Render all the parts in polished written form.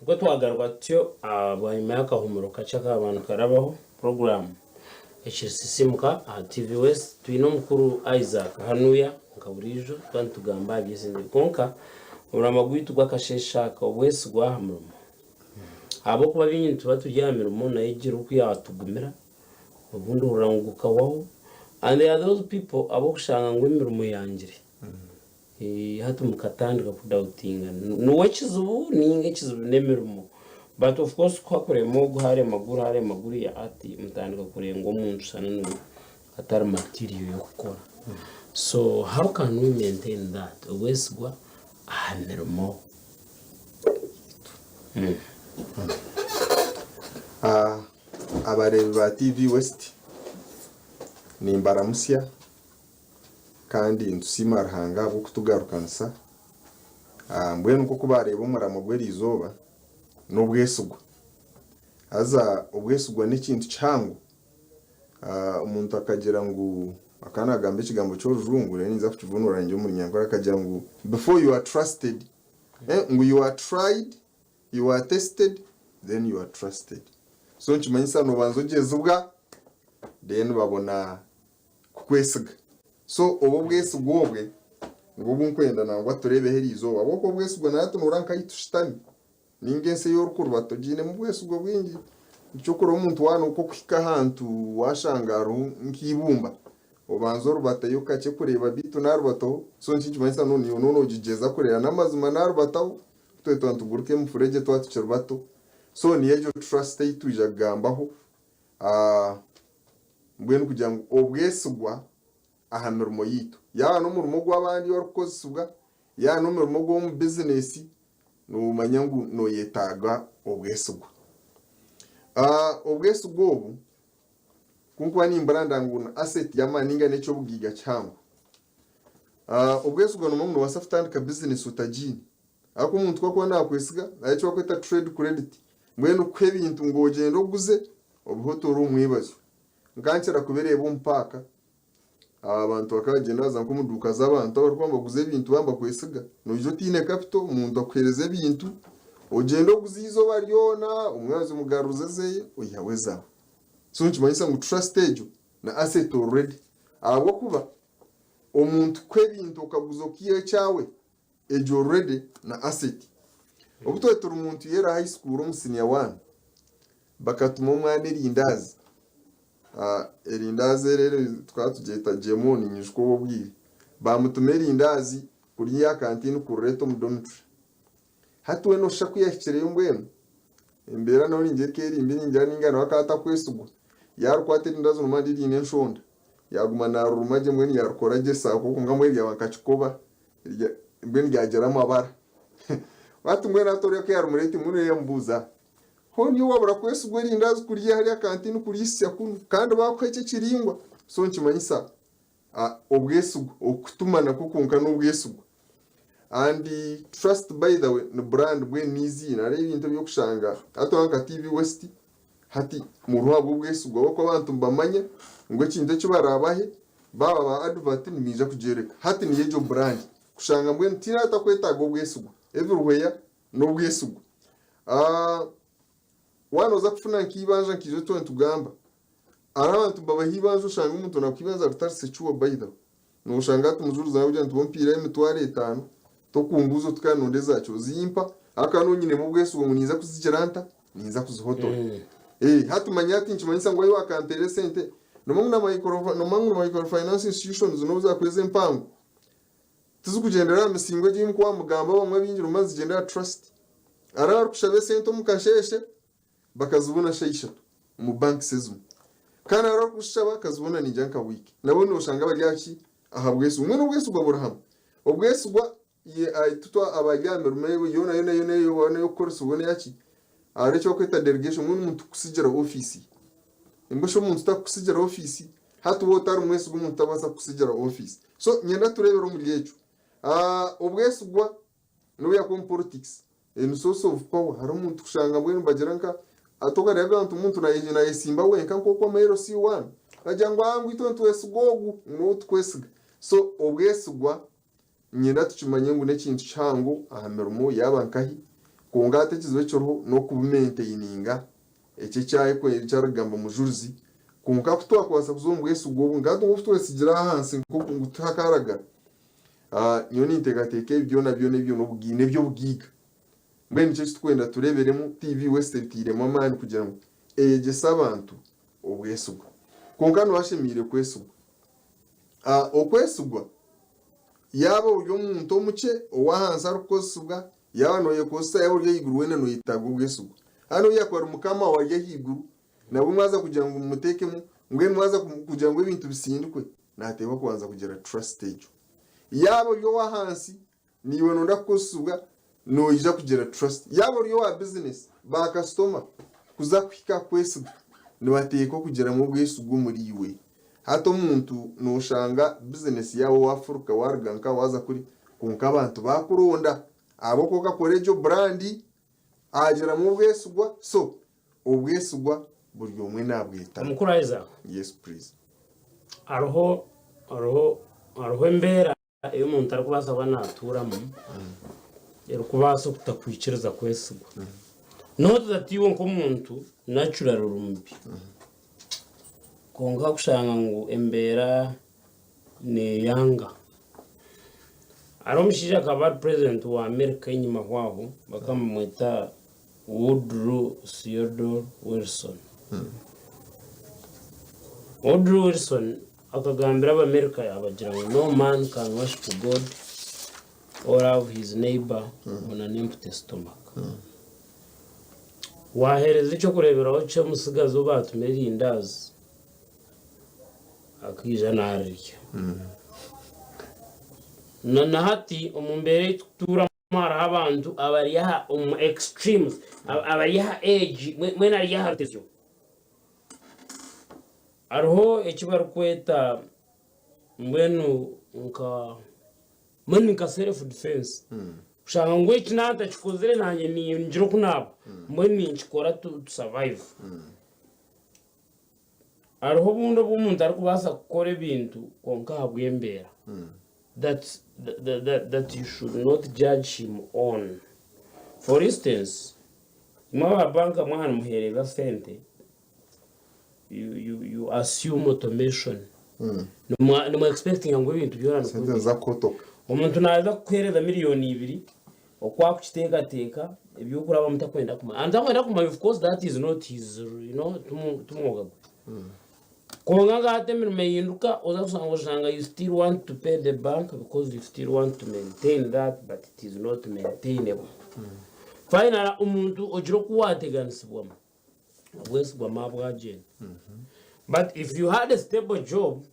Nikwo twagaruka tutyo bwanyima y'akahumuro kakye akaaba nikarabaho, puroguraamu ekiri Sisiimuka aha TV West. Twine omukuru Isaac hanuya nka buriijo tuba nitugamba aha by'esente kwonka omurama gwaitu gw'akasheeshe aka obwesigwa aha murimo. Ahabw'okuba baingi nituba turi aha mirimo nayo egira oku yaatugumira obundi ohurira ngu gukahwaho and there are those people ab'okushanga ngu emirimo yangire. Hati mukatandika ku doubtinga niwe ekizibu ninga ekizibu n'emirimo but of course ku hakurema ogu harema guri harema guriya ati mutandika kurenga omuntu shana niwe atari material y'okukora so how can we maintain that obwesigwa aha mirimo yaitu. Abareebi ba TV West nimbaramutsya. Kandi nitusiima Ruhanga ahabw'okutugarukanisa. Mbwenu nk'oku baareeba omuramo gw'eriizooba, n'obwesigwa. Haza obwesigwa n'ekintu kihango. Omuntu akagira ngu, akaba naagamba ekigambo ky'orujungu reero ninza kukivunuura ningye omu Runyankore, akagira ngu before you are trusted, ngu you are tried, you are tested, then you are trusted. So nikimanyisa noobanza ogyezibwa, then babona kukwesiga. So obu obwesigwa obwe nibwo obu nkwenda nangwa tureebeho eriizooba ahabw'okuba obwesigwa na hati nooreba nka ahu tushutami ninga ensi ei orikurubata ogiinemu obwesigwa bwingi. Eky'okureeba omuntu waaba n'okuhika ahantu waashanga hariho nk'eibumba obanza orubatayo kakye kureeba beitu naarubataho so nikyo nikimanyisa ngu naiwe nooba noogigyeza kureeba n'amazima naarubataho itwe twaba nituguruka emifuregye twaba tukiri bato so niyo egyo trust ei twija kugambaho. Mbwenu kugira ngu obwesigwa aha mirimo yaitu, yaaba n'omurimo gw'abandi orikukozesibwa, yaaba n'omurimo gw'omu bizinesi, noomanya ngu nooyetaaga obwesigwa. Obwesigwa obu ku nkuba nimburanda ngu ni asset y'amaani nainga n'eky'obugaiga kihango. Obwesigwa noomanya ngu noobaasa kutandika bizinesi otagiine. Ahakuba omuntu ku arikuba naakwesiga, hariho eki barikweta trade credit, mbwenu kukuha ebintu ngu ogyende oguze, obihotoore omu mwebazyo. Nkankira kubireeba omu paaka, abantu bakaba bagyenda baza nk'omu duuka z'abantu abarikuba nibaguza ebintu baaba nibakwesiga. Noija otaine capital, omuntu akuheereza ebintu, ogyende oguze eizooba ryona, omwebazyo omugaruze ezeye, oihaho ezaawe. So nikimanyisa ngu trust egyo ni asset already ahabw'okuba omuntu kukuha ebintu okaguza okaihaho ekyawe, Egyo already na asset. Obu twaba turi muntu yera high school omu senior one bakatuma omwana erindaazi erindaazi eri eri tukaba tugyeta jemoni ninyijuka obwo obwire bamutuma erindaazi kurya aha canteen kurireeta omu dormitory hati we noshusha kuyahikireyo mbwenu embeera nayo ningira ekaba eri mbi ningira ninga nawe akaba atakwesigwa yarikwata erindaazi nomanya riri riine enshonda yaguma nariruma gye mbwenu yarikora gye saako kwonka mbwenu ryaba nka kikoba Mbwenu ryagira amabara. Hati mbwenu hati oriya ku yaarimureeta mbwenu yamubuuza, Hoona iwe wabura kwesigwa erindaazi kurya hariya kantiini kuriisya kunu kandi baakuha eki ekiraingwa? So nikimanyisa obwesigwa, okutuma nakwo kwonka n'obwesigwa. And trust by the way ni brand mbwenu n'eiziina hariho ebintu eby'okushanga hati nka TV West Hati muriho ahabw'obwesigwa bw'oku abantu nibamanya ngu ekintu eki baraabahe baaba ba advert nibaija kugyoreka. Hati niyo egyo brand. Kushanga mbwenu tihaine ahatakwetaaga obwesigwa. Everywhere n'obwesigwa. Waaba nooza kufuna nk'eibanja nkaija twaba nitugamba, hariho abantu nibabaha eibanja oshanga omuntu naakuha eibanja ritari secure by the way. Nooshanga hati omujuurizi naakugira nti ompiireho emitwaro etaano, tokumbuuza oti kandi nonda ezaaki ozimpa ahabw'okuba nooba onyinemu obwesigwa ngu ninza kuzigira nta? Ninza kuzihotora. Hati manya hati nikimanyisa ngu waaba wakampeera esente, noomanya ngu na micro noomanya ngu na microfinance institutions n'obu zaakuba ez'empango, tizikugyendera aha misingo egi ei mukuba mugamba abamwe abaingi noomanya nizigyendera aha trust. Hariho abarikushaba esente omu kasheeshe, bakazibona shaaha ishatu omu banks ezimwe. Kandi hariho orikushaba akazibona ningira nka wiiki. Nabo noshanga bari aha ki? Aha bwesigwa. Mbwenu obwesigwa buri hamwe. Obwesigwa ye tutwa abari aha mirimo yoona yoona yoona yoona ey'okukoresibwa n'eyaki, hariho eki barikweta delegation mbwenu omuntu kukutsigira ofiisi ye. Mbwenu shi omuntu takukutsigira ofiisi? Hati waaba otari mwesigwa omuntu tabaasa kukutsigira ofiisi. So niinyenda tureebere omuri ekyo. Obwesigwa N'obu yaakuba omu politics, any source of power, hariho omuntu kushanga mbwenu nibagira nka hati okareeba nti omuntu nayesimba wenka nk'oku ama LC one bagira ngu aa ngu itwe nitwesiga ogu ngu n'ou tukwesiga. So obwesigwa niinyenda tukimanye ngu n'ekintu kihango aha mirimo yaaba nkahi. Kwonka hati ekizibu ekiriho n'okubumaintaininga, ekyo eki arikugamba omujurizi. Kwonka ku twakubaasa kuza omu bwesigwa obu, nka hati obu twesigire ahansi nk'oku ngu tihakaaragara, nyowe ninteekateeka ebi byona byona ebyo n'eby'obugaiga. Mbwenu nikyo eki turikwenda tureeberemu, TV West ebiteiremu amaani kugira ngu eyegyese abantu obwesigwa. Kwonka nooba oshemereire kwesigwa. Okwesigwa, yaaba ori omuntu omukye ow'ahansi arikukozesibwa, yaaba nooyekozesa, yaaba ori ahaiguru weena nooyetaaga obwesigwa. Haza n'obu yaakuba ari mukama waawe ari ahaiguru, nabwo mwaza kugira ngu mumuteekemu, mbwenu mwaza kugira ngu ebintu bisindikwe, naateekwa kubanza kugira trust egyo. Yaaba ori ow'ahansi, Naiwe noyenda kukozesibwa noija kugira trust. Yaaba ori owa business, ba kasitoma kuza kuhika aha kukwesiga nibateekwa kugiramu obwesigwa omuri iwe. Hati omuntu noshanga business yaawe wafuruka waruga nka waaza kuri kwonka abantu bakuronda ahabw'okuba okakora egyo brand agiramu obwesigwa so obwesigwa buri omwe nabwetaaga. Omukuru Isaac. Yes please. Hariho hariho hariho embeera ei omuntu arikubaasa kuba naatuuramu erikubaasa okutakwikiriza kwesigwa. Not that iwe nk'omuntu naturally ori mubi, kwonka kushanga ngu embeera neeyanga. Hariho omushaija akaba ari president wa America enyima aho aho bakaba nibamweta Woodrow Theodore Wilson. Woodrow Wilson Akagambira Abamerika yaabagira ngu no man can worship God or love his neighbour on an empty stomach. Waaheereza eky'okureeberaho ky'omutsigazi ou baatuma erindaazi akaija naarirya. Na na hati omu mbeera ei turikutuuramu hariho abantu abari aha omu extremes, abari aha edge, mbwenu ari aha rutezyo. Hariho eki barikweta mbwenu nka mbwenu nka self defense kushanga ngu eki naaba ntakikozire nanye ningira oku naaba mbwenu ninkikora to survive. Hariho obundi obu omuntu arikubaasa kukora ebintu kwonka ahabw'embeera that that you should not judge him on. For instance, imwe aba banka mwaba nimuheereza sente, you, you, you assume automation Nimwa- nimwa expectinga ngu ebintu byona nikwo Sente biri. niza kukotoka. Omuntu naaza kukuheereza 2,000,000 oku akukiteekateeka eby'okurabamu takwenda kumanya. And takwenda kumanya of course that is not his, you know, timu- timwoga gwe. Kwonka nka hati emirimo ehinduka oza kushanga oshanga you still want to pay the bank because you still want to maintain that but it is not maintainable. Finally omuntu ogira oku waateganisibwamu. Obwesigwa ma bwagyenda. But if you had a stable job,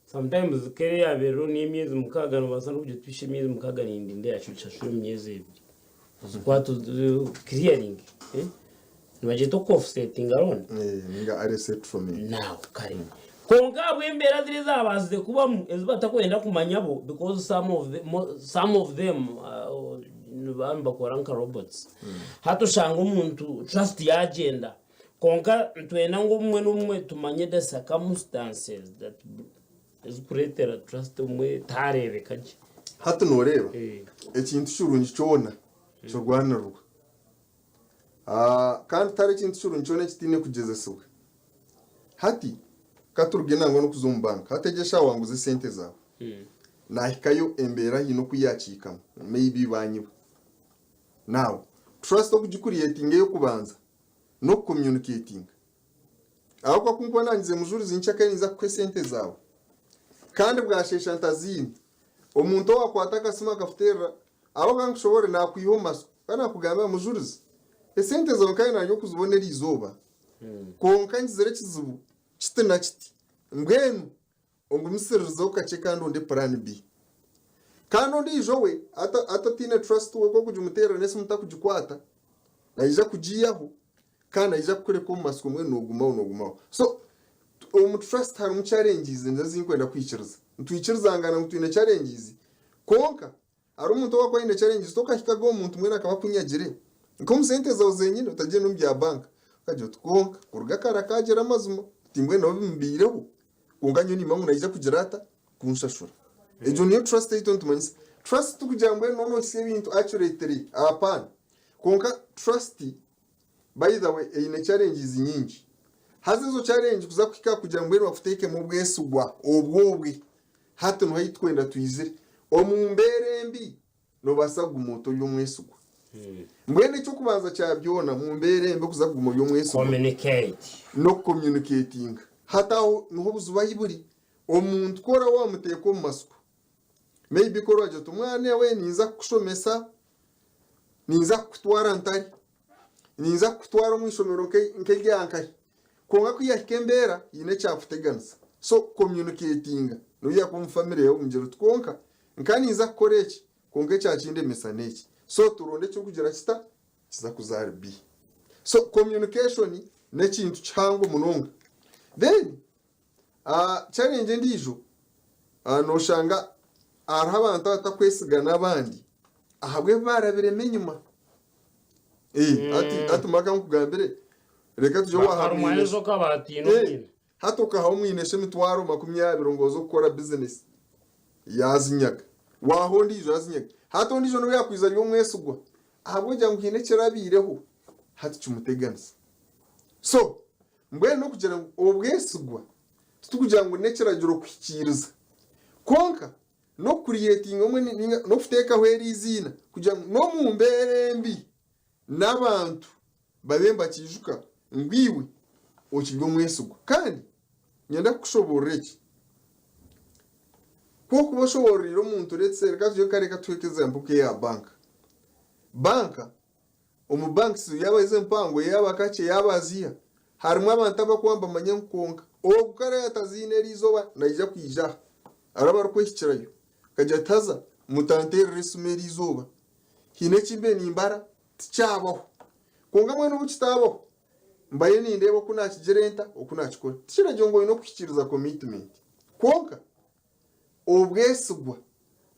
sometimes kere yabeereho n'emyezi 6 nobaasa n'okugira oti pisha emyezi 6 nindinda eyakyo omu myezi 2. Ozikwata clearing eh? Nibagyeta oku offsetting loan. Eh, ninga early settlement. Now kare. Kwonka ahabw'embeera ziri ezabaasize kubamu ezi batakwenda kumanya bo because some of the, some of them uh, nibaba nibakora nka robots. Hati oshanga omuntu trust yagyenda kwonka nitwenda ngu obumwe n'obumwe tumanye the circumstances that ezikureetera trust obumwe tareebeka gye. Hati nooreeba ekintu kirungi kyona kirwanirirwa. Kandi tihariho ekintu kirungi kyona ekitaine kugyezesibwa. Hati ka turuge nangwa n'okuza omu banka, hati egyo eshaaha wanguza esente zaawe, naahikayo embeera haine oku yaakiikamu, maybe baanyiba. Now, trust okugicreatinga ey'okubanza n'okucommunicatinga. Ahabw'okuba ku nkuba naangize mujurizi nkyakare ninza kukuha esente zaawe, kandi bwasheesha ntaziine, omuntu owaakwata akasimu akakuteerera, ahabw'okuba nkushoboorore naakwiha omu masiko, kandi naakugambira mujurizi, esente zaawe nkaba nari okuzibona eriizooba, Kwonka ngizire ekizibu kiti na kiti. Mbwenu ongumisiririzeho kakye kandi onde plan B. Kandi ondiijo we atataine trust we ku okugimuteerera n'esimu takugikwata, naija kugiihaho kandi naija kukureka omu matsiko mbwenu noogumaho noogumaho. So omu trust harimu challenges nizo ezi ndikwenda kwikiriza. Nitwikirizangana ngu twine challenges kwonka Hariho omuntu owaakuba aine challenges tokahikaga omu muntu mbwenu akaba akunyagire nk'omu sente zaawe zenyine otagiire n'omu bya banka okagira oti kwonka kuruga kare akaagira amazima oti mbwenu nabo bimubaireho kwonka nyowe nimanya ngu naija kugira ata kunshashura. Egyo niyo trust ei turiyo nitumanyisa. Trust tikugira ngu mbwenu nooba noohitsya ebintu accurately apaana. Kwonka trust by the way eine challenges nyingi. Haza ezo challenge kuza kuhika kugira ngu mbwenu bakuteekemu obwesigwa obwobwe hati niho ahi tukwenda twizire. Omu mbeera embi noobaasa kuguma ota ori omwesigwa? Mbwenu eky'okubanza kya byona omu mbeera embi okuza kuguma ori omwesigwa Communicate. n'okucommunicatinga. Hati aho niho obuzibu ahi buri. Omuntu ku oraba waamuteeka omu matsiko, maybe ku oragira oti omwana iwe ninza kukushomesa, ninza kukutwara ntari, ninza kukutwara omu ishomero nk'erya nkahi, kwonka ku yahika embeera haine ekyakuteganisa. So communicatinga n'obu yaakuba omu famire yaawe omugira oti kwonka nka ninza kukora eki, kwonka ekyakindemesa n'eki. So turonde ekirikugira kita? Kiza kuza ahari B. So communication n'ekintu kihango munonga. Then Challenge endiijo, nooshanga hariho abantu abatakwesigana abandi ahabw'ebi baarabiremu enyima. Hati maka nkugambire, reka tugye waaha Bakarumwa mwine enjoka baatiina omwina. Hati okaha omwineshe emitwaro 20 ngu oze kukora bizinesi, yaazinyaga. Waaha ondiijo yaazinyaga. Hati ondiijo n'obu yaakwiza ari omwesigwa, ahabw'okugira ngu haine ekirabaireho, hati kimuteganisa. So, Mbwenu n'okugira ngu obwesigwa titukugira ngu n'ekiragiro kuhikiiriza, kwonka n'okukuriyetinga omwe ninga n'okuteekaho eri iziina kugira ngu n'omu mbeera embi n'abantu babe nibakiijuka ngu iwe okiri omwesigwa. Kandi niinyenda kukushoboorora eki, ku orikuba oshoboororeire omuntu let's say reka tugire kare reka tuhe example nk'eya banka, banka Omu banks yaaba ezi empango yaaba kakye yaaba aziiha harimu abantu abakuba nibamanya ngu kwonka ogu kare yataziine eriizooba naija kwija aha araba arikwehikirayo akagira ati haza mutanteerera esimu eriizooba haine eki mbe nimbara tikyabaho kwonka mbwenu obu kitaabaho mbayo nindeeba oku naakigira enta oku naakikora tikiragira ngu oine okuhikiiriza commitment kwonka Obwesigwa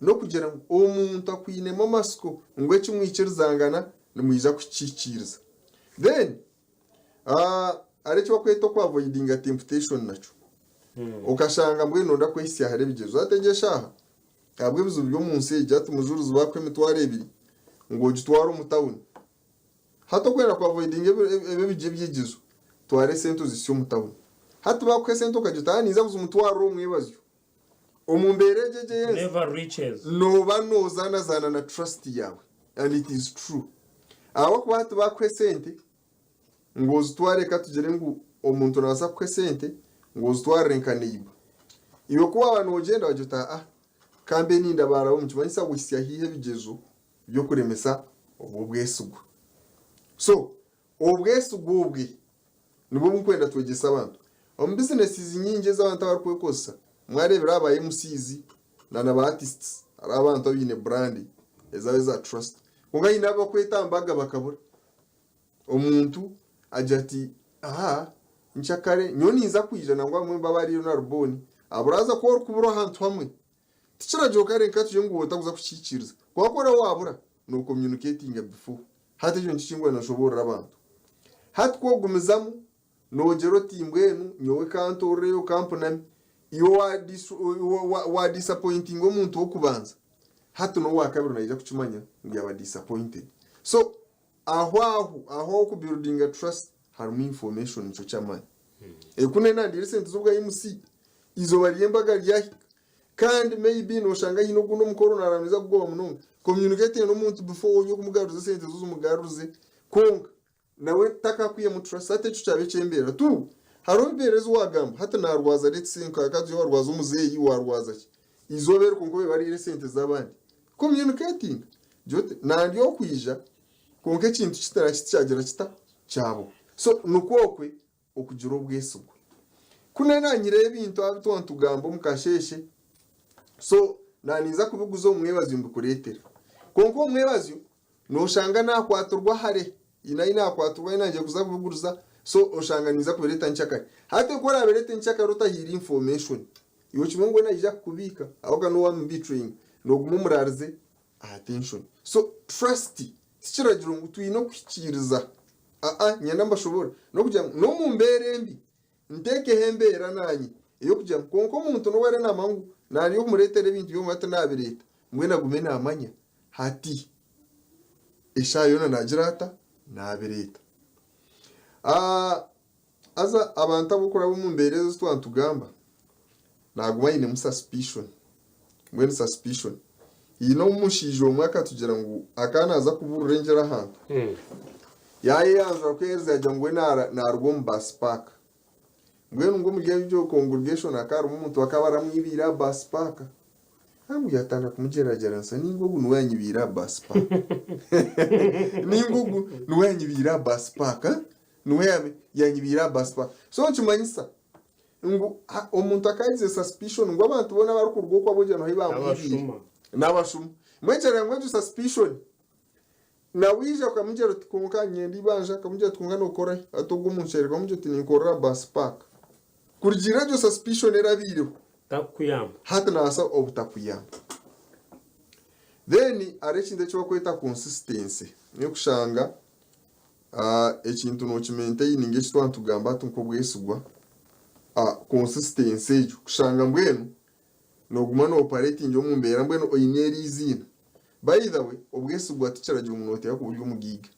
n'okugira ngu omuntu akwinemu amatsiko ngu eki mwikirizangana nimwija kukihikiiriza. Then hariho eki barikweta oku avoidinga temptation nakyo. Okashanga mbwenu nooyenda kwehitsya hare ebigyezo. Hati egi eshaaha ahabw'ebizibu by'omu nsi egi, hati mujurizi baakuha emitwaro ebiri ngu ogitware omu tawuni. Hati okwenda ku avoidinga ebigyezo, twara esente ozihitsye omu tawuni. Hati baakuha esente okagira oti, ninza kuzimutwarira omu mwebazyo. Omu mbeera egyo egyo ey'ensi, Never reaches. nooba noozaanazaana na trust yaawe and it is true. Ahabw'okuba hati baakuha esente ngu ozitware reka tugire ngu omuntu naabaasa kukuha esente ngu ozitwarire nka neighbour. Iwe ku waaba noogyenda wagira oti aa ka mbe nindabaaraba nikimanyisa wahitsya haihi ebigyezo by'okuremesa obwo bwesigwa. So Obwesigwa obwe nibwo burikwenda twegyese abantu. Omu businesses nyingi ezi abantu abarikwekozesa, mwareebire aha ba MCs na na ba artists, hariho abantu abaine brand ezaabo eza trust. Kwonka haine abu barikweta aha mbaga bakabura. Omuntu agira ati ahaa nkyakare nyowe ninza kwija nangwa abamwe nibaba bariyo na ribooni, abura haza ku orikubura ahantu hamwe, Tikiragiro kare nka tugire ngu otakuza kukihikiiriza. Kwonka ku oraba waabura, noocommunicatinga before. Hati ekyo nikyo ekinkuba ninshoboorora abantu. Hati ku ogumizamu noogira oti mbwenu nyowe ka ntooreyo ka mpuname, iwe waadisappointinga omuntu w'okubanza, hati n'owaakabiri naija kukimanya ngu yaaba disappointed. So aho aho, aho aho okubuildinga trust harimu information nikyo ky'amaani. Ku nari nandiire esente z'obwa MC, eizooba ry'embaga ryahika, Kandi maybe noshanga haine ogundi omukoro naramiza kugoba munonga. Communicating n'omuntu before ori okumugaruza esente ze ozimugaruze kwonka nawe takakwihemu trust hati ekyo kyaba eky'embeera. Tu hariho embeera ezi wagamba hati narwaza let's say nka tugire warwaza omuzeeyi warwaza ki eizooba eri kwonka obe bariire esente z'abandi. Communicating gira oti nandi okwija kwonka ekintu kita na kiti kyagira kita kyabaho. So nikwo okwe okugira obwesigwa. Ku naananyire ebintu abi twaba nitugamba omu kasheeshe, so naaninza kubiguza omu mwebazyo mbikureetere. Kwonka omu mwebazyo nooshanga naakwatirwa hare, haine ahi naakwatirwa ahi naagiire kuza kubiguriza, so oshanga ninza kubireeta nkyakare. Hati ku oraabireete nkyakare otahaire information, iwe okimanye ngu we naija kukubiika ahabw'okuba niiwe waamubitreyinga, nooguma omuraarize aha tension. So trust tikiragiro ngu twine okuhikiiriza. Aa, niinyenda mbashoboorore n'okugira ngu n'omu mbeera embi, nteekeho embeera naanye ey'okugira ngu kwonka omuntu n'obu araabe naamanya ngu naanye okumureetera ebintu by'omu hati naabireeta, mbwenu agume naamanya hati. Eshaaha yoona naagira ata? Naabireeta. Haza abantu ab'okuraba omu mbeera ezo ezi twaba nitugamba, naaguma ainemu suspicion. Mbwenu suspicion. Haine omushaija omwe akatugira ngu akaba naaza kubuurira engyero ahantu. Yaayeyanjura ku yaaherize yaagira ngu we naaruga omu bus park. Mbwenu ngu omuri egyo congregation hakaba harimu omuntu akaba aramwibiire aha bus park. Ngu yatandika kumugyeragyeranisa ninga ogu niwe yanyibiire aha bus park. Ninga ogu niwe yanyibiire aha bus park. Niwe yanyibiire aha bus park. So nikimanyisa ngu omuntu akaba agize suspicion ngu abantu boona abarikuruga okwo abogira ngu ahu bamwibiire n'abashuma. Mbwenu kyareba ngu egyo suspicion Nawe ija okamugira oti kwonka nyenda eibanja, akamugira ati kwonka nokora hi? Hati ogwo omuntu kyareka amugira oti ninkorera aha bus park. Kurugiirira egyo suspicion erabaireho, Takukuyamba. hati nabaasa obutakuyamba. Then hariho ekintu eki barikweta consistency, n'okushanga ekintu noki maintaininga eki twaba nitugamba hati nk'obwesigwa, consistency egyo kushanga mbwenu Nooguma noopareetinga omu mbeera mbwenu oine eri eiziina. By the way, obwesigwa tikiragira ngu nooteekwa kuba ori omugaiga.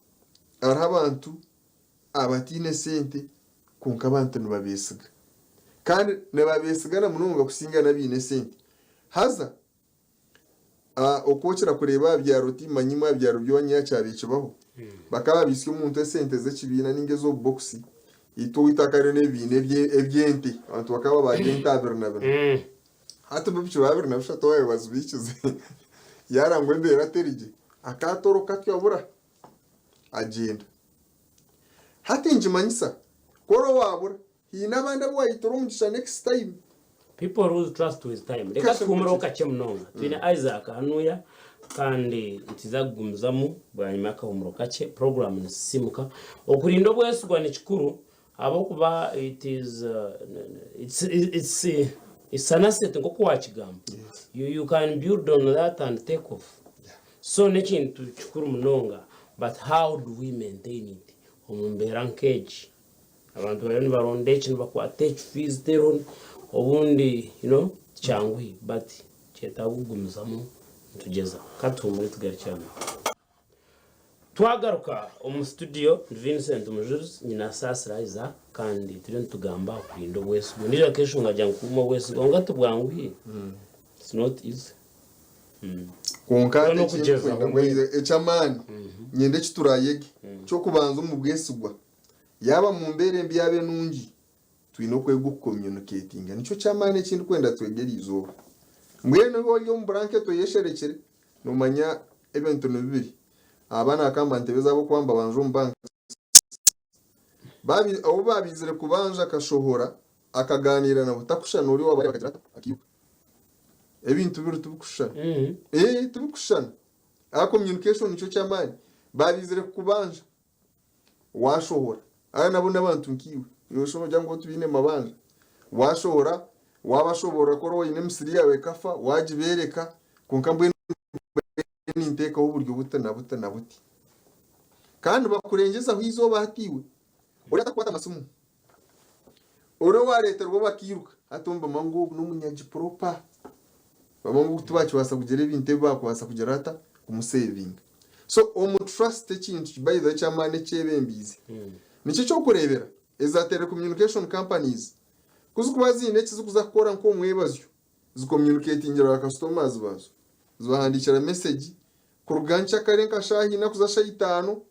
Hariho abantu abataine sente kwonka abantu nibabeesiga. Kandi nibabeesiga na munonga kusinga n'abaine esente. Haza oku okira kureeba aha byaro timanya imwe aha byaro by'owanyu yaaba kyabaire kibaho, bakaba babiitsya omuntu esente z'ekibiina nainga ez'obubokisi, Itwe owaitu hakaba hariyo n'ebibiina eby'ente, abantu bakaba babaaga ente abiri na bina. Hati bo bikiro 23 baabaire bazibiikize, yaarangwa embeera teri gye, akaatoroka atyo abura, agyenda. Hati nikimanyisa ku ori owaabura, haine abandi abu waayitira omugisha next time. People lose trust with time. Reka tuhumureho kakye munonga. Twine Isaac hanuya kandi nituza kugumizamu bwanyima y'akahumuro kakye. Program nisisimuka. Okurinda obwesigwa ni kikuru ahabw'okuba it is it's, it's, it's an asset nk'oku wakigamba. You, you can build on that and take off. So n'ekintu kikuru munonga but how do we maintain it omu mbeera nk'egi? Abantu bariyo nibaronda eki nibakwata eki fees teriho obundi you know tikyanguhi but kyetaaga okugumizamu nitugyezaho. Katuhumure tugarukye hanu. Twagaruka omu studio ndi Vincent Mujurizi nyina Saasira Isaac kandi turiyo nitugamba aha kurinda obwesigwa. Ondiijo akeeshunga agira ngu kuuma obwesigwa kwonka tibwanguhi. It's not easy. Kwonka Kwonka hati n'okugyezaho ekindikwenda ngu eky'amaani nyenda eki turaayege ky'okubanza omu bwesigwa Yaaba mu mbeera embi yaaba enungi, twine okwega okucommunicatinga. Nikyo ky'amaani eki ndikwenda twege eriizooba. Mbwenu iwe ori omu blanket oyesherekire, noomanya ebintu ni bibiri. Aba naakamba ntebeza ahabw'okuba nibabanja omu banks. Baabi, ou baabaizire kubanja akashohora akagaaniira nabo, takushushana n'ori owaabaire akagira ata? Akairuka. Ebintu biri tibikushushana. Ee, tibikushushana. Aha communication nikyo ky'amaani. Baabaizire kukubanja. Waashohora, aya nabo n'abantu nkaiwe, nooshusha noogira ngu bo tibaine mabanja. Waashohora, waabashoboorora ku oraba oine emisiri yaawe ekafa, waagibeereka, kwonka mbwenu ninteekaho oburyo buti na buti na buti. Kandi bakurengyezaho eizooba hati iwe, oriya atakukwata masimu, oriya owaareeterwa bakairuka, hati nibamanya ngu ogu n'omunyagipuropa, bamanya ngu tibakibaasa kugira ebintu ebi baakubaasa kugira bata, kumuseevinga. So omu trust ekintu by the way eky'amaani ekyebembiize nikyo eky'okureebera eza telecommunication companies ku zikuba ziine eki zikuza kukora nk'omwebazyo zicommunicatingira ba customers baazo zibahandiikira message kuruga nkyakare nka shaaha ina kuza shaaha itaano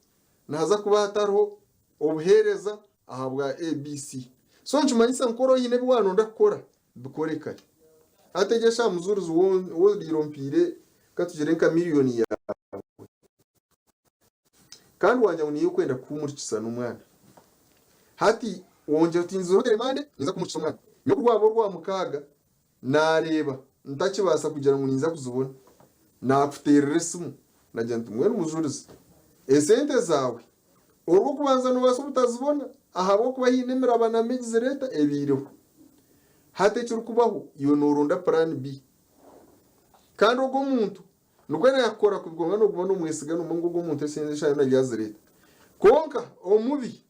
nihaza kuba hatariho obuheereza ahabwa ABC. So nikimanyisa ngu ku oraba oine ebi waanonda kukora Bikore kare. Hati egyo eshaaha mujurizi wooriire ompiire katugire nka miriyoni yaawe kandi wangira ngu niiwe okwenda kuhumurikisa n'omwana. Hati wongyera oti nzire hoteeri Mande ninza kuhumurikisa omwana. Nyowe ku rwaba orwamukaaga naareeba ntakibaasa kugira ngu ninza kuzibona, naakuteerera esimu nagira nti mbwenu mujurizi esente zaawe Orw'okubanza noobaasa obutazibona ahabw'okuba haine emirabanamu egizire eta ebaireho. Hati ekirikubaho iwe nooronda plan B. Kandi ogwo omuntu nikwo naakukora kubi kwonka nooguma noomwesiga noomanya ngu ogwo omuntu esente eshaaha yoona aryazireeta. Kwonka omubi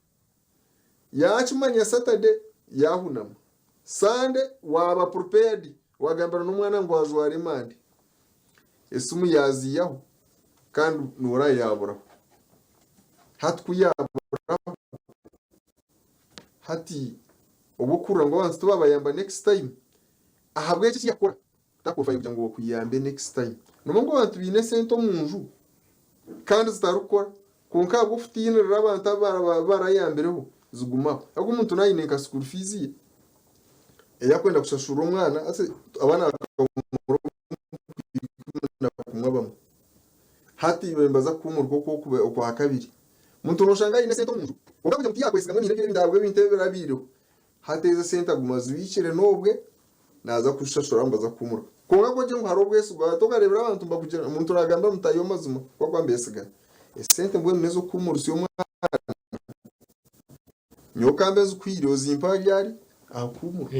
yaakimanya Saturday yaahunama, Sunday waaba prepared waagambira n'omwana ngu ajware emande, esimu yaaziihaho kandi nooraba yaaburaho. Hati ku yaaburaho, hati obw'okuhurira ngu abantu tibaabayamba next time, ahabw'eki eki yakora, takufayo kugira ngu bakuyambe next time. Noomanya ngu abantu baine esente omu nju kandi zitarikukora, kwonka ahabw'okutiinirira abantu abu barayambireho, zigumaho. Ahabw'okuba omuntu naaba aine nka school fees ye ei arikwenda kushashurira omwana, abaana bakahuumura omu abamwe. Hati iwe nibaza kuhuumurwa okwo okwakabiri. Omuntu noshanga aine esente omunju kwonka kugira ngu tiyakwesiga mbwenu haine ebindi ahabw'ebintu ebirabaireho. Hati ezo esente aguma azibiikire n'obwe naaza kuzishashura nibaza kuhuumurwa. Kwonka ku ogire ngu hariho obwesigwa hati okareebera abantu nibakugira omuntu naagambira mutaahi we amazima ku arikuba nibeesiga esente mbwenu n'ez'okuhuumurisya omwana nyowe ka mbe nzikuhaire ozimpe ryari aha kuhuumurwa.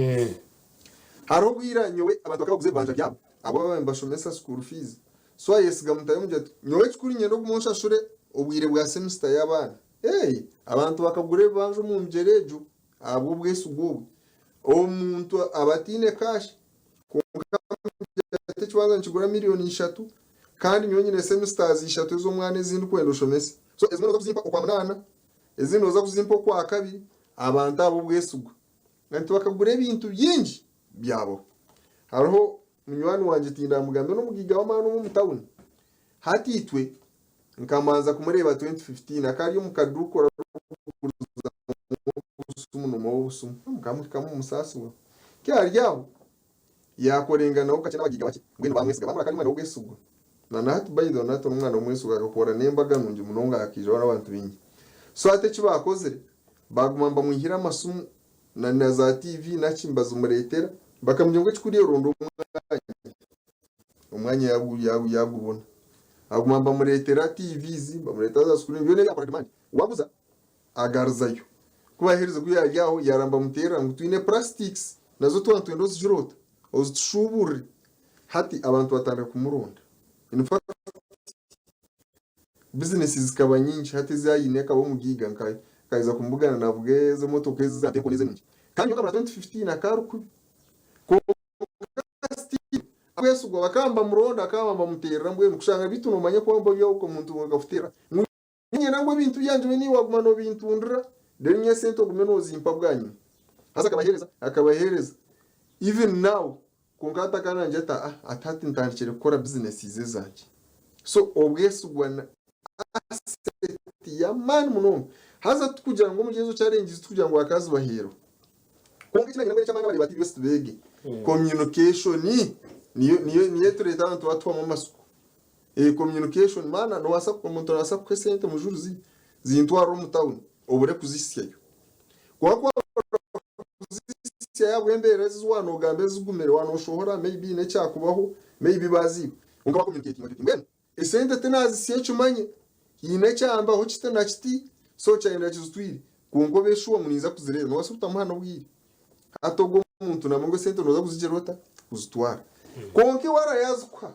Hariho obwire nyowe abantu bakaba baguza ebibanja byabo abu ababaire nibashomesa school fees. So ayesiga mutahi omugira ati, Nyowe ekikuru niinyenda ogume onshashure obwire bwa semester y'abaana. Hey! Abantu bakagura ebibanja omu migyera egyo ahabw'obwesigwa obwe. Omuntu aba ataine cash kwonka amugira ati ekibanza nikigura million ishatu kandi nyowe nyine semesters ishatu ez'omwana ezi ndikwenda oshomese. So ezimwe nooza kuzimpa okwa munaana, ezindi nooza kuzimpa okwa kabiri. Abantu abo obwesigwa. Abantu bakagura ebintu bingi byabaho. Hariho Munywani wangye tindamugambe n'omugaiga w'amaani ow'omu tawuni. Hati itwe nkamanza kumureeba 2015 akaba ari omu kaduuka orarikugurizamu obusimu nomuha obusimu mukamuhikamu mumusaasibwa. Ku ari aho yaakorenganaho kakye n'abagaiga bakye mbwenu baamwesiga baamurora ku ari omwana w'obwesigwa. Na nahati by the way nahati n'omwana w'omwesigwa akakora n'embaga nungi munonga hakaijaho n'abantu baingi. So hati eki baakozire baaguma nibamwihira amasimu na na za TV naki nibazimureetera bakamugira ngu ekikuru iwe ronda omwanya, omwanya yagu yagu yagubona. Aguma nibamureetera TVs, nibamureetera za screen byona ebi yakora demand waguza agaruzayo. Ku baaherize ku yaari aho yaaraba nibamuteerera ngu twine plastics nazo twaba nitwenda ozigire ota ozitushuuburire. Hati abantu batandika kumuronda. In fact Bizinesi zikaba nyingi hati ezi aine akaba omugaiga nka nkaheza kumubugana navuga ezo emotoka ezi za Tenco n'ezi enungi kandi nyowe nkamanya 2015 akaba ari kubi kwonka still akwesigwa bakaba nibamuronda akaba nibamuterera mbwenu kushanga beitu nomanya ku waba ori omuntu akakuterera ngu niinyenda ngu ebintu byangye obe niiwe waguma nobintundira then nyowe esente ogume nozimpa bwanyima haza akabahereza akabahereza even now Kwonka hati akaba naagira ati, Aa, ati hati ntandikire kukora bizinesi ezangye. So obwesigwa ni asset y'amaani munonga. Haza tikugira ngu omuri ezo challenges tikugira ngu wakazibaheerwa. Kwonka eki nanyenda mbwenu eky'amaani abareebi ba TV beege, communication niyo niyo niyo etureeta abantu batuhwamu amatsiko. Communication maana nobaasa omuntu nabaasa kukuha esente mujurizi zintwarire omu tawuni obure kuzihitsyayo. Kwonka ku wabura kuzihitsyayo ahabw'embeera ezi waaba nogamba ezigumire waaba noshohora maybe haine ekyakubaho maybe baaziiba. Kwonka wa communicatinga oti mbwenu esente tinazihitsya ekimanye haine ekyambaho kiti na kiti so kyayenda kizitwire kwonka obe sure ngu ninza kuzireeba. Nobaasa kutamuha n'obwire. Hati ogwo omuntu namanya ngu esente noza kuzigira ota? Kuzitwara. Kwonka iwe arayazikuha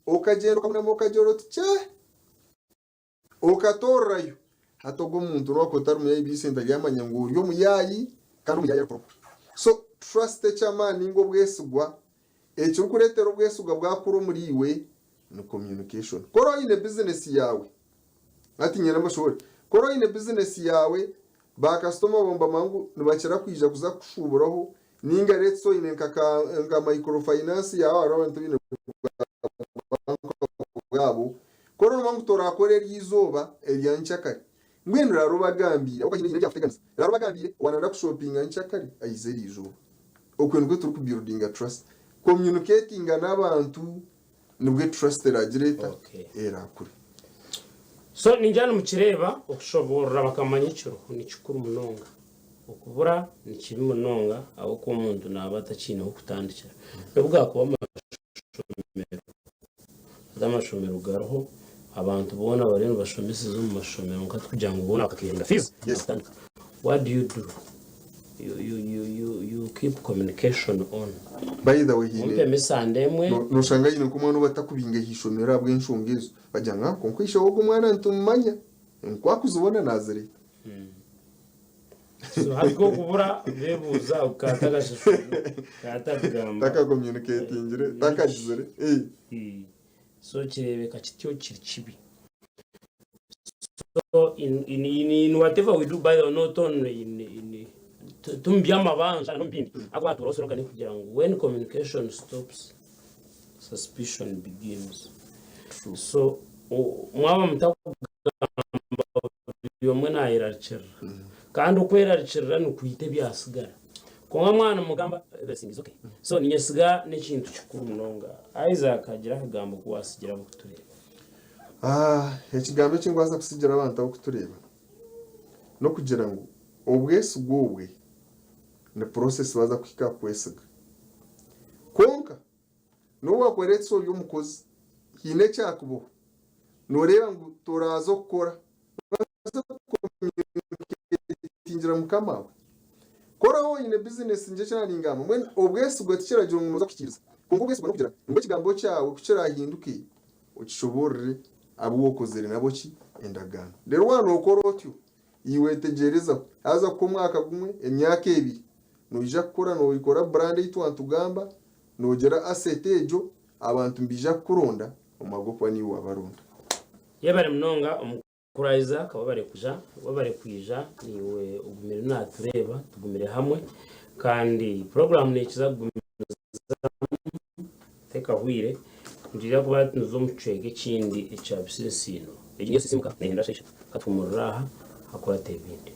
Okagyenda okahunama okagira oti kye! Okatoorerayo. Hati ogwo omuntu n'owakuba otari muyaayi beitu aryamanya ngu ori omuyaayi kandi omuyaayi arikukora kubi. So trust eky'amaani ninga obwesigwa, ekirikureetera obwesigwa bwakura omuri iwe ni communication. Ku oraba oine bizinesi yaawe, hati niinyenda mbashoboorore, ku oraba oine bizinesi yaawe, ba kasitoma baawe nibamanya ngu nibakira kwija kuza kukushuuburaho Ninga let's say oine nka ka nka microfinance yaawe hariho abantu abaine bwa banka bwabo ku orikuba ngu torakora eryo izooba erya nkyakare mbwenu raara obagambiire ahabw'okuba haine ebyakuteganisa raara obagambiire waaba noyenda kushopinga nkyakare ayiza eri izooba okwe nikwo turi kubuildinga trust communicatinga n'abantu nibwe trust eragire eta Okay. erakure. So ningira nimukireeba okushoboorora bakamanya ekiriho nikikuru munonga. Okubura ni kibi munonga ahabw'okuba omuntu naaba atakiine h'okutandikira. N'obu gaakuba amashomero, hati amashomero gariho abantu boona bariyo nibashomeseza omu mashomero kwonka tikugira ngu boona bakakeeringa fiizi Yes. kutandika. What do you do? You, you, you, you, you keep communication on. By the way haine Ompe emisanda emwe. No- noshanga haine nk'omwana ou batakubinga aha ishomero ahabw'enshonga ezo. Bagira ngu, "Ah, kwonka ishe w'ogu omwana nitumumanya. Nku akuzibona nazireeta. So hati okubura bebuuza okaata akashashurire kaatagamba. Takacommunicatingire, takagizire. Eh. So kireebeka kityo kiri kibi. So in, in, in, in whatever we do by the way, not only in, in ti mu by'amabanja n'omu bindi ahakuba hatuuraho slogan erikugira ngu when communication stops suspicion begins. So mwaba mutakugamba buri omwe nayerarikirira kandi okwerarikirira nikwita ebyasigara kwonka mwaba nimugamba everything is okay. So ninyesiga n'ekintu kikuru munonga. Isaac agira akagambo ku wasigira abarikutureeba. Ekigambo eki ndikubaasa kutsigira abantu abarikutureeba n'okugira ngu obwesigwa obwe ni process waaza kuhika aha kwesiga. Kwonka n'obu waakuba oreetsa ori omukozi, haine ekyakubaho, nooreeba ngu toraaze kukora, noobaasa kucommunicatingira mukama waawe. Ku oraabe oine bizinesi nikyo eki naaningamba, mbwenu obwesigwa tikiragira ngu nooza kuhikiiriza. Kwonka obwesigwa n'okugira ngu ekigambo kyawe ku kiraahinduke, okishoboorore abu okozire nabo ki? Endagaano. Reero waaba nookora otyo, iwe tegyereza haza kuha omwaka gumwe, emyaka ebiri, noija kukora noikora brand ei twaba nitugamba, noogira asset egyo, abantu nibaija kukuronda omu ahabw'okuba niiwe waabaronda. Yebare munonga Mukuru Isaac, webare kuja, webare kwija, niiwe ogumire natureeba, tugumire hamwe kandi puroguraamu nekiza kugumizamu tekahwire, nitwija kuba nituza omu kicweka ekindi ekya bisinsiino. Egi niyo Sisiimuka, nehindura Shaisha, katuhumurire aha hakurate ebindi.